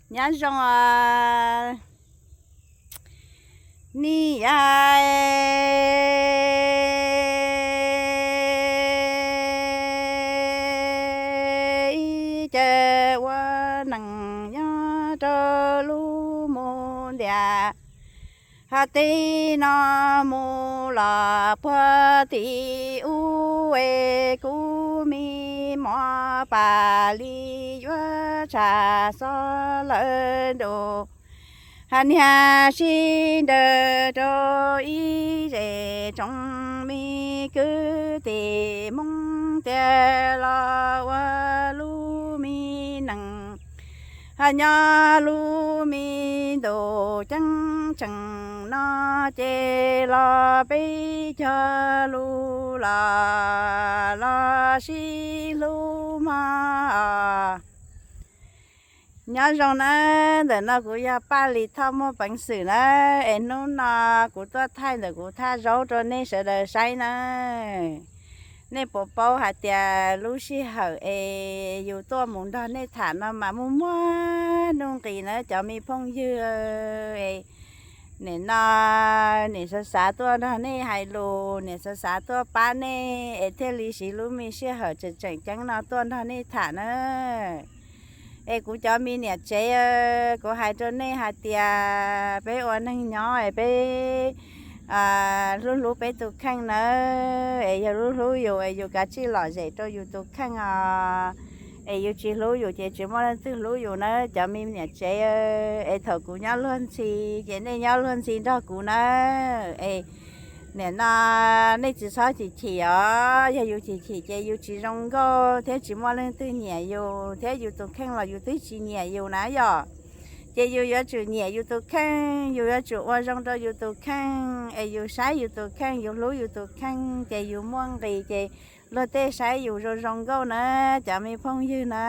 Nyob zoo, nej ib ce ua neej nyob rau lub mus ntias, hos tej no mus los puag tim ub es kuv me mos pas li yuav tsham xov lawm ntuj. Hos niag sib nraws rau ib zej tsoom me kwv tij Hmoob tiag los ua lub me neej, hos nyob lub me ntuj ceeb tsheej no ces los peb cog lus los los sib hlub mog. Nyob zoo nawb, ntawm no kuv yog Paj Lis Thoj Muaj Peev Xwm nawb, es hnub no kuv tuaj thaij ntawm kuv thaj zaub rau nej sawv daws saib nawb. Nej puas paub hais tias lub sij hawm es yus tuaj mus nrog nej tham no mas muaj muaj nuj nqis nawb cov me phooj ywg. Nim no niam xav xav tuaj nrog nej hais lus, niam xav xav tuaj pab nej es thiaj li siv lub me sij hawm tseem tseem ceeb no tuaj nrog nej tham na. Es kuv cov me niam tsev, kuv hais rau nej hais tias peb ua neeg nyob es peb hlub hlub peb tus kheej nawb. Es yog hlub hlub yus es yus kav tsij lom zem rau yus tus kheej os. Es yus tsis hlub yus ces tsis muaj leej twg hlub yus nawb cov me niam tsev. Es thaum kuv nyob luag ntxhi ces nej nyob luag ntxhi nrog kuv nawb. Es nim no nej tsis txhob chim chim os, yog yus chim chim ces yus tsis zoo nkauj thiab tsis muaj leej twg nyiam yus thiab yus tus kheej los yus twb tsis nyiam yus na yom. Ces yus yuav tsum nyiam yus tus kheej, yus yuav tsum ua zoo rau yus tus kheej, es yus saib yus tus kheej, yus hlub yus tus kheej ces yus muaj nqis ces luag tej saib yus zoo zoo nkauj na cov me phooj ywg na.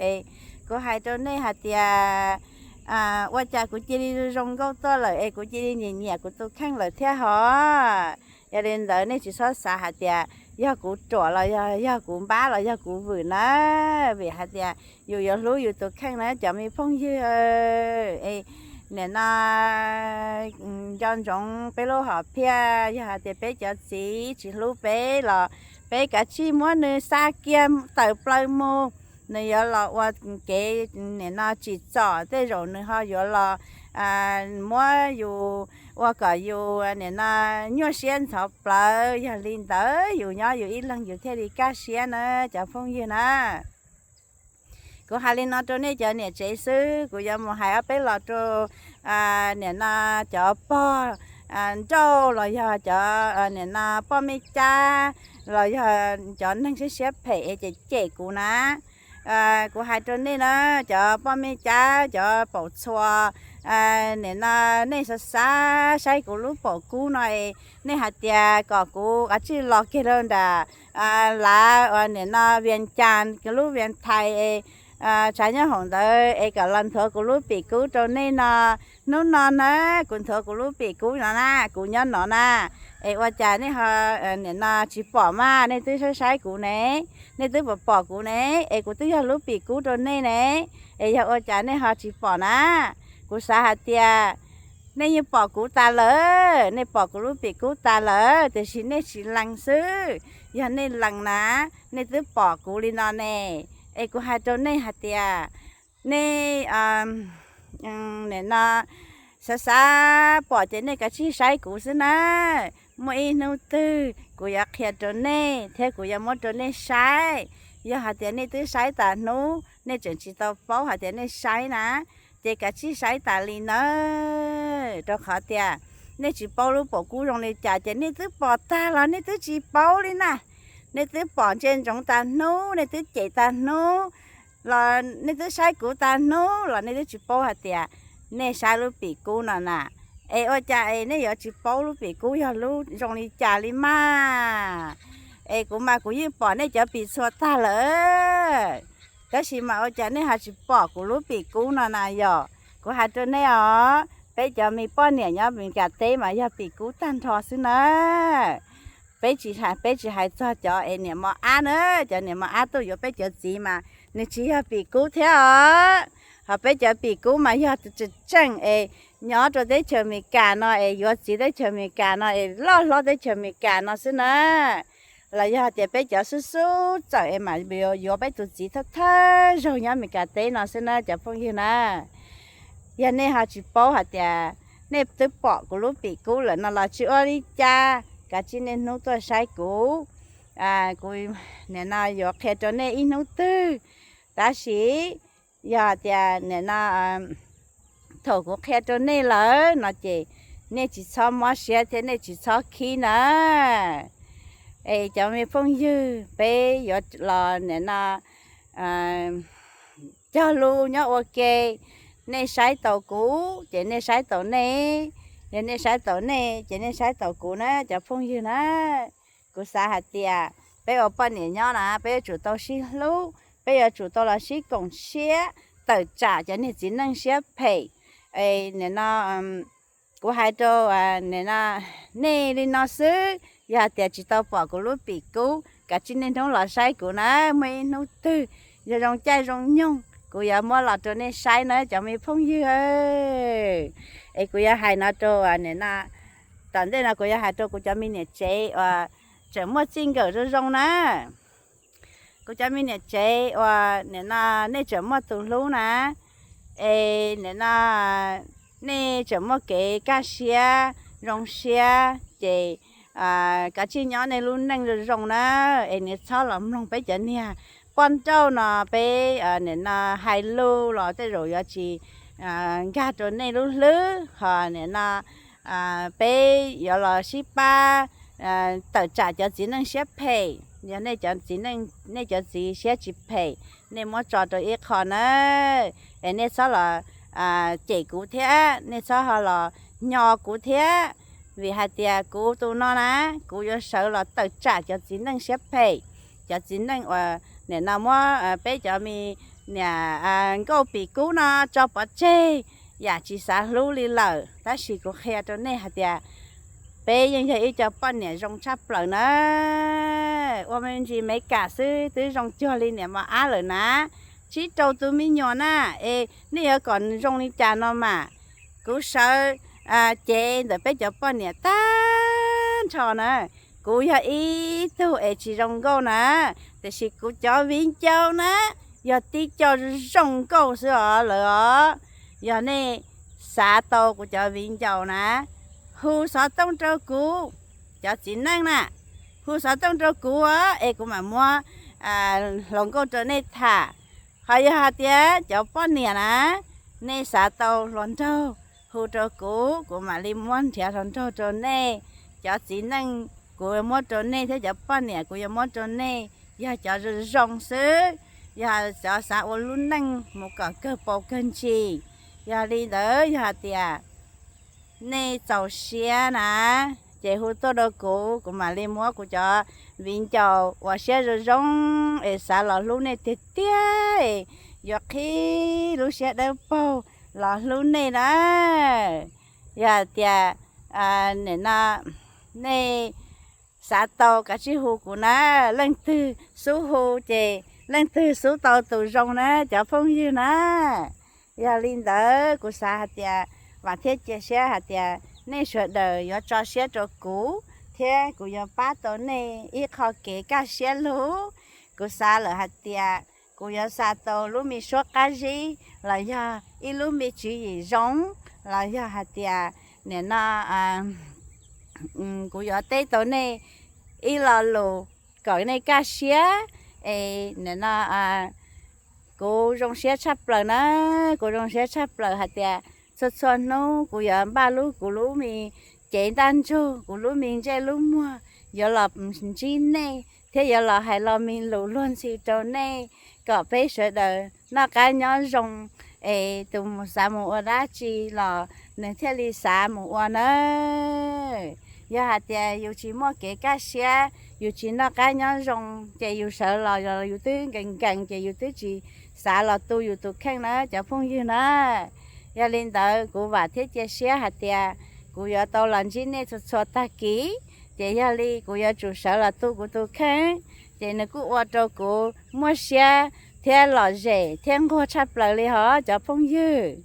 Es kuv hais rau nej hais tias ua cas kuv cia li zoo nkauj tuaj lawm es kuv cia li nyiam nyiam kuv tus kheej lawm thiab hos. Yog li ntawd nej tsis txhob xav hais tias yog kuv ruam los yog yog kuv npab los yog kuv vwm na, vim hais tias yus yuav hlub yus tus kheej na cov me phooj ywg. Es nim no nco ntsoov peb lub hom phiaj, yog hais tias peb cov txiv tsis hlub peb los peb kav tsij muab nws xa kiag tawm plaws mus, nws yuav los ua kev nim no tsim txom, tej zaum nws ho yuav los muab yus ua kom yus nim no nyuaj siab ntxhov plawv. Yog li ntawd yus nyob yus ib leeg yus thiaj li kaj siab na cov phooj ywg na. Kuv hais li no rau nej cov niam tsev xwb, kuv yuav mus hais ob peb los rau nim no cov pog nrauj los yog cov nim no poj me cab los yog cov neeg siab siab phem es cem cem kuv na. Kuv hais rau nej na, cov poj me cab cov paum txhua, nim no nej xav xav saib kuv lub paum kub no es nej hais tias kom kuv kav tsij los kiag rau nram lav uas nim no Vias Cas lub Vias Thais es tshav nyob hoom ntawd es kom los nthuav kuv lub pim kub rau nej no. Hnub no na, kuv nthuav kuv lub pim kub no na, kuv nyob no na, es ua cas nej ho nim no tsis pom mas nej twb saib saib kuv ne, nej twb pom pom kuv ne, es kuv twb yog lub pim kub rau nej ne, es yog ua cas nej ho tsis pom na? Kuv xav hais tias nej yeej pom kuv tas lawm, nej pom kuv lub pim kub tas lawm tiam sis nej tsis lees xwb. Yog nej lees na, nej twb pom kuv li no ne. Es kuv hais rau nej hais tias nej nim no xav xav pom ces nej kav tsij saib kuv xwb na. Muaj ib hnub twg kuv yuav qhia rau nej thiab kuv yuav muab rau nej saib. Yog hais tias nej twb saib tas hnub, nej tseem tsis tau paub hais tias nej saib na, ces kav tsij saib tas li nawb, rau qhov tias nej tsis paub lub paum kub zoo li cas ces nej twb pom tag los nej twb tsis paub li na. Nej twb pom ntsia ntsoov tas hnub, nej twb cem tas hnub los nej twb saib kuv tas hnub los nej twb tsis paub hais tias nej saib lub pim kub no na. Es ua cas es nej yuav tsis paub lub pim kub yog lub zoo li cas li mas? Es kuv mas kuv yeej pom nej cov pim txhua tag lawm, tab sis mas ua cas nej ho tsis pom kuv lub pim kub no na yom? Kuv hais rau nej os, peb cov me poj niam nyob Meskas teb mas yog pim kub tag nrho xwb na. Peb tsis hais, peb tsis hais txog cov es niam mos ab na, cov niam mos ab tuaj yuav peb cov txiv mas nws tsis yog pim kub thiab os. Ho peb cov pim kub mas yog tseem tseem es nyob rau teb chaws Amelikas no es yuav txiv teb chaws Amelikas no es loj hlob teb chaws Amelikas no xwb na. Los yog tias peb cov xub xub txawm es mam yuav peb tus txiv thawj thawj zaug nyob Amelikas teb no xwb na cov phooj ywg na. Yog nej ho tsis paub hais tias nej twb pom kuv lub pim kub lawm no los tsis ua li cas, kav tsij niaj hnub tuaj saib kuv. Kuv nim no yuav qhia rau nej ib hnub twg, tab sis yog tias nim no thaum kuv qhia rau nej lawm no ces nej tsis txhob mob siab thiab nej tsis txhob khib na. Es cov me phooj ywg, peb yuav los nim no cog lus nyob ua ke. Nej saib taus kuv ces nej saib taus nej, yog nej saib taus nej ces nej saib taus kuv na cov phooj ywg na. Kuv xav hais tias peb ua poj niam nyob na peb yuav tsum tau sib hlub, peb yuav tsum tau los sib koom siab tawm tsam cov niag txiv neej siab phem. Nim no kuv hais rau nim no nej li no xwb, yog hais tias tsis tau pom kuv lub pim kub kav tsij niaj hnub los saib kuv na, muaj ib hnub twg yog zoo caij zoo nyoog kuv yuav muab los rau nej saib na cov me phooj ywg. Es kuv yuav hais no rau nim no, tom ntej no kuv yuav hais rau kuv cov me niam tsev uas tseem muaj txij nkawm zoo zoo na. Kuv cov me niam tsev uas nim no nej tseem muaj tus hlub na, es nim no nej tseem muaj kev kaj siab zoo siab ces kav tsij nyob nej lub neej zoo zoo na, es nim txhob los mloog peb cov niag poj nrauj no peb nim no hais lus los tej zaum yuav tsis nkag rau nej lub hlwb ho nim no peb yuav los sib pab tawm tsam cov txiv neej siab phem. Yog nej cov txiv neej, nej cov txiv siab tsis phem, nej muab tso rau ib qho na, es nej txhob los cem kuv thiab, nej txhob ho los nyo kuv thiab, vim hais tias kuv tus no na, kuv yuav sawv los tawm tsam cov txiv neej siab phem, cov txiv neej uas nim no muab peb cov me niam nkauj pim kub no tso pov tseg, yam tsis xav hlub li lawm. Tab sis kuv qhia rau nej hais tias peb yeej yog ib co poj niam zoo tshaj plaws na. Ua me ntsis Amelikas xwb twb zoo cuag li niam mos ab lawm na, tsib rau tus me nyuam na, es nej yuav kom zoo li cas no mas. Kuv sawv cev ntawm peb cov poj niam tag nrho na, kuv yog ib tug es tsis zoo nkauj na, tiam sis kuv cov viv ncaus na yog tib co zoo nkauj xwb os lawm os. Yog nej xav tau kuv cov viv ncaus na, hu xov tooj rau kuv, cov txiv neej na, hu xov tooj rau kuv es kuv mam muab hluas nkauj rau nej tham. Ho yog hais tias cov poj niam na, nej xav tau hluas nraug, hu rau kuv, kuv mam li muab nrhiav hluas nraug rau nej. Cov txiv neej kuv yuav muab rau nej thiab cov poj niam kuv yuav muab rau nej yog cov zoo zoo xwb, yog cov xav ua lub neej mus kom kawg paus kawg ntsis. Yog li ntawd yog hais tias nej txaus siab na, ces hu tuaj rau kuv, kuv mam li muab kuv cov viv ncaus uas siab zoo zoo es xav los hlub nej tiag tiag, yuav qhib lub siab dawb paug los hlub nej na. Yog hais tias nim no nej xav tau kav tsij hu kuv na, leej twg xub hu ces leej twg xub tau tus zoo na cov phooj ywg na. Yog li ntawd kuv xav hais tias vam thiab cia siab hais tias nej sawv daws yuav tso siab rau kuv thiab kuv yuav pab tau nej ib qho kev kaj siab lug. Kuv xav lawm hais tias kuv yuav xa tau lub me suab qab zib los yog ib lub me tswv yim zoo, los yog hais tias nim no kuv yuav teb tau nej ib lo lus kom nej kaj siab. Es nim no kuv zoo siab tshaj plaws na, kuv zoo siab tshaj plaws hais tias txhua txhua hnub kuv yuav npaj lub kuv lub me cev ntaj ntsug, kuv lub me ntsej lub muag yuav los ntsib nej thiab yuav los hais lo me lus luag ntxhi rau nej kom peb sawv daws noj qab nyob zoo. Es tus mus xav mus ua dab tsi los nws thiaj li xav mus ua na. Yog hais tias yus tsis muaj kev kaj siab, yus tsis noj qab nyob zoo, ces yus sawv los yus twb nkees nkees ces yus twb tsis xav los tu yus tus kheej na cov phooj ywg na. Yog li ntawd kuv vam thiab cia siab hais tias kuv yuav tau los ntsib nej txhua txhua tag kis, ces yog li kuv yuav tsum sawv los tu kuv tus kheej, ces nws kuj ua rau kuv muaj siab thiab lom zem thiab nquag tshaj plaws li hos cov phooj ywg.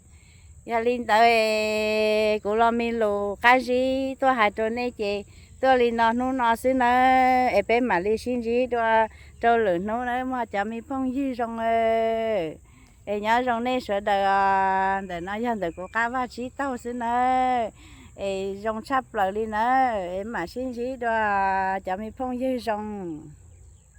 Yog li ntawd, kuv los me lus qab zib tuaj hais rau nej ces tuaj li no hnub no xwb nawb, es peb mam li sib ntsib dua rau lwm hnub nawb mog cov me phooj ywg zoo. Es nyob zoo nej sawv daws os, ntawm no yog ntawm kuv qab vaj tsib taug xwb nawb, es zoo tshaj plaws li nawb, es mam sib ntsib dua cov me phooj ywg zoo.